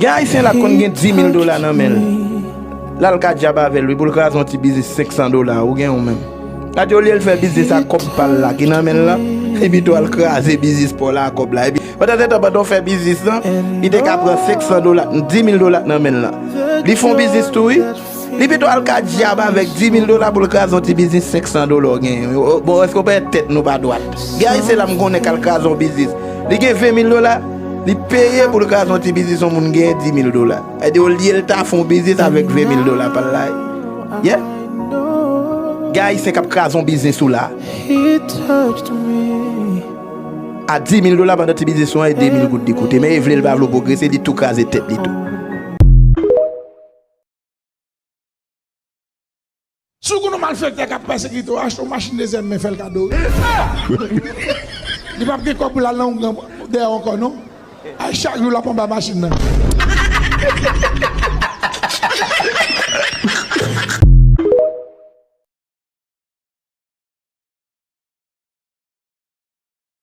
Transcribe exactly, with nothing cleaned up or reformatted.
Gen Ayisyen la k konn gen dis mil dola nan men l. L al ka djab avè l, wi, pou l kraze yon ti biznis senk san dola, ou gen yon menm. Gade, olye l fè biznis ak kòb pa l la ki nan men l lan, li pito al kraze biznis pa w la ak kòb la. Epi, pandan se tan, pandan w fè biznis lan, li te ka pran senk san dola, dis mil dola nan men l lan. Li fè yon biznis tou, wi. Li pito al ka djab avèk dis mil dola pou l kraze yon ti biznis senk san dola w genyen. Bon, èske w pa wè tèt nou pa dwat? Gen Ayisyen la m konnen k al kraze yon biznis. Li gen ven mil dola, li peye pou l kraze yon ti biznis yon moun genyen dis mil dola. Èdi olye l ta fè yon biznis avèk ven mil dola pa l la. Yeah. Gen Ayisyen k ap kraze yon biznis ou la. A dis mil dola pandan ti biznis ou an e de mil goud li koute. Men e vle l pa vle w pwogrese, li tou kraze tèt li tou. Si w konn yon malfektè k ap pèsekite w, achte yon machin dezyèm men, fè l kado. Li p ap gen kòb pou l al nan yon gran dèyè ankò, non. Ay, chak jou l ap anba machin nan.